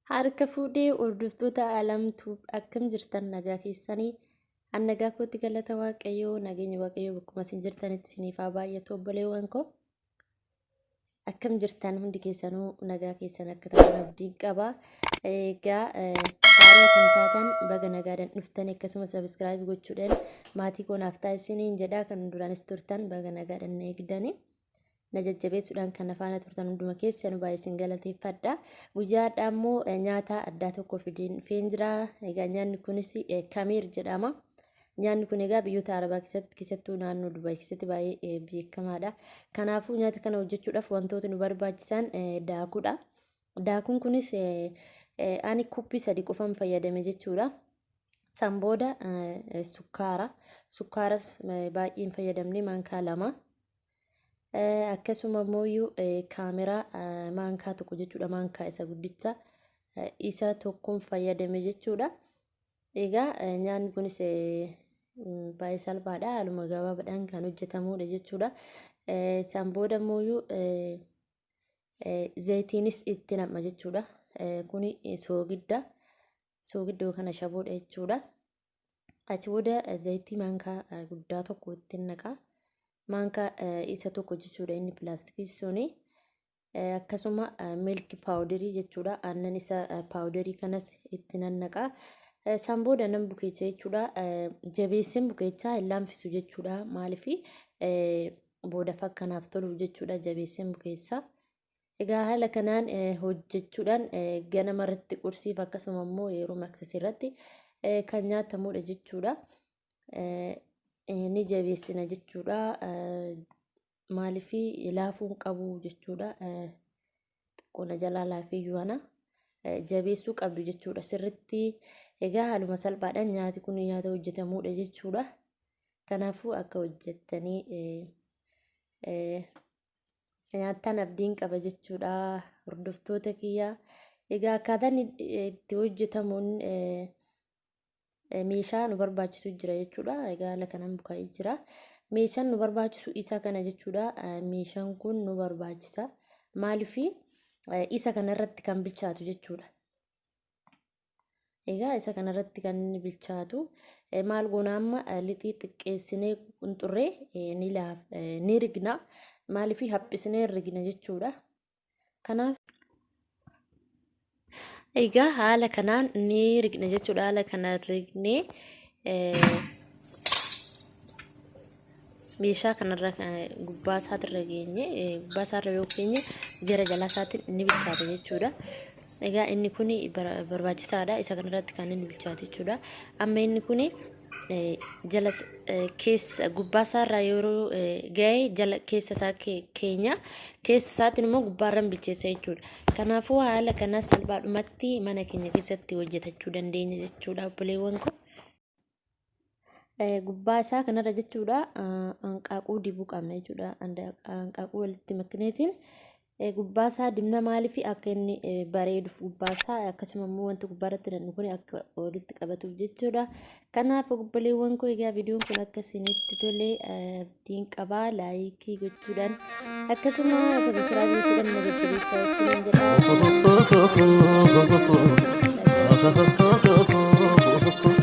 Harka fuudhee hordoftoota Alamtuu, akkam jirtan? Nagaa keessanii? An nagaa kootti, galata Waaqayyoo. Nageenya Waaqayyoo bakkuma isin jirtanitti isiniif haa baay'atu. Obboleewwan koo, akkam jirtan? Hundi keessanuu nagaa keessan akka ta'an abdiin qaba. Egaa haaraa kan taatan baga nagaadhaan dhuftanii, akkasuma subscribe gochuudhaan maatii koo naaf ta'a isiniin jedha. Kan duraanis turtan baga nagaadhaan na eegdanii, na jajjabeessuudhaan kan afaana turtan hunduma keessan baay'ee isin galateeffadha. Guyyaa har'aa immoo nyaata addaa tokko fideen dhufeen jira. Egaa nyaanni kunis kamiir jedhama. Nyaanni kun egaa biyyoota Arabaa keessatti, keessattuu naannoo Dubaay keessatti baay'ee beekamaadha. Kanaafuu nyaata kana hojjechuudhaaf wantoota nu barbaachisan daakuudha. Daakuun kunis ani kuppii 3 qofan fayyadame jechuudha. San booda sukkaara. Sukkaaras baay'ee hin fayyadamne, maankaa 2. Akkasuma immoo kaameraa maankaa 1 jechuudha. Maankaa isa guddicha isa tokkoon fayyadame jechuudha. Egaa nyaanni kunis baay'ee salphaadha. Haaluma gabaabaadhaan kan hojjetamudha jechuudha. San booda immoo zayitiinis itti nam'a jechuudha. Kuni soogidda. Soogidda yookaan ashaboodha jechuudha. Achi booda zayitii maankaa guddaa tokko itti naqa. Maankaa isa tokko jechuudha inni pilaastikii suni. Akkasuma milk powderii jechuudha. Aannan isa powderii kanas itti nan naqa. San booda nan bukeessa jechuudha. Jabeesseen bukeechaa, hin laanfisu jechuudha. Maaliif? Booda fakkanaaf toluuf jechuudha, jabeesseen bukeessa. Egaa haala kanaan hojjechuudhaan ganama irratti qursiif, akkasuma immoo yeroo maksas irratti kan nyaatamudha jechuudha. Ni jabeessina jechuudha. Maaliif? Laafuu hin qabu jechuudha. Xiqqoo na jalaa laafeeyyuu ana. Jabeessuu qabdu jechuudha sirritti. Egaa haaluma salphaadhaan nyaati kun nyaata hojjetamudha jechuudha. Kanaafuu akka hojjettanii nyaattan abdiin qaba jechuudha, hordoftoota kiyyaa. Egaa akkaataan itti hojjetamuun meeshaa nu barbaachisu jira jechuudha. Egaa haala kanaan bukaa'ee jira. Meeshaan nu barbaachisu isa kana jechuudha. Meeshaan kun nu barbaachisa. Maaliif? Isa kanarratti kan bilchaatu jechuudha. Egaa isa kanarratti kan inni bilchaatu maal goona? Amma lixii xiqqeessinee qunxurree ni laaf ni rigna. Maaliif? Haphisnee rigna jechuudha. Kanaaf egaa haala kanaan ni rigna jechuudha. Haala kanaan rignee meeshaa kanarra gubbaa isaatirra geenye, gubbaa isaarra yoo keenye gara jalaa isaatiin ni bilchaata jechuudha. Egaa inni kun barbaachisaadha. Isa kanarratti kan inni bilchaatu jechuudha. Amma inni kun jala keessa gubbaa isaarraa yeroo ga'e, jala keessa isaa keenya, keessa isaatiin immoo gubbaarran bilcheessa jechuudha. Kanaafuu haala kana salphaadhumatti mana keenya keessatti hojjetachuu dandeenya jechuudha, obboleewwan koo. Gubbaa isaa kanarra jechuudha hanqaaquu dibuu qabna jechuudha. Hanqaaquu walitti makneetiin gubbaa isaa dibna. Maaliif? Akka inni bareeduuf gubbaa isaa, akkasuma immoo wanti gubbaa irratti hidhannu kun akka walitti qabatuuf jechuudha. Kanaaf obboleewwan koo, egaa viidiyoon kun akka isinitti tole abdiin qabaa. Like gochuudhaan akkasuma subscribe gochuudhaan na jajjabeessaa isiniin jedha.